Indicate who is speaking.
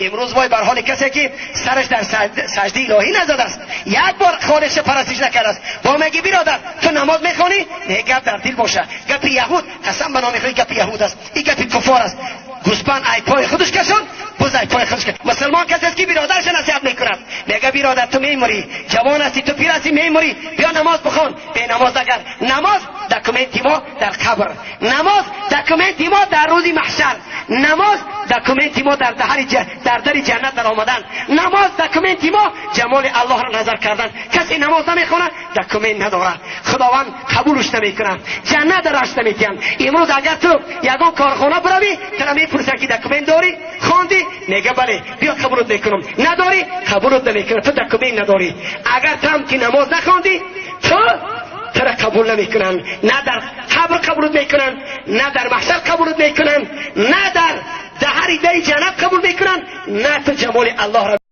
Speaker 1: Имрӯз вой бар ҳоли касе ки сараш дар саҷдаи илоҳӣ назадааст, як бор холиқша парастиш накардааст. Бо мегӣ: «Биродar, ту намоз мехонӣ?» Не, гап дар дил боша. Гапи яҳуд, қасам ба номи худ, гапи яҳуд аст, ин гапи куффор аст. Гӯспанд ай пои худаш кашон, буз ай пои худаш кашон. Мусулмон касе аст ки биродарша насиҳат мекунад. Мега: «Биродar, ту мемурӣ, ҷавон ҳастӣ, ту пир ҳастӣ, мемурӣ, биё намоз бихон, бенамоз нагар». Намоз документи мо дар қабр, намоз документи мо дар рӯзи маҳшар, намоз документи мо дар дари ҷаннат даромадан, намоз документи мо ҷамоли Аллоҳро назар кардан. Касе намоз намехонад, документ надорад, Худованд қабулш намекунад, ҷаннат дараш намедиҳанд. Имрӯз агар ту ягон корхона биравӣ, тура мепурсанд ки документ дорӣ, хондӣ? Мега: «Бале», биё, қабулот мекунам. Надорӣ, қабулот намекунам, ту документ надорӣ. Агар там ки намоз нахондӣ, ту тура қабул намекунанд, на дар қабр қабулот мекунанд, на дар маҳшар қабулот мекунанд, на дар даҳари дари ҷаннат қабул мекунанд, на ту ҷамоли Аллоҳро.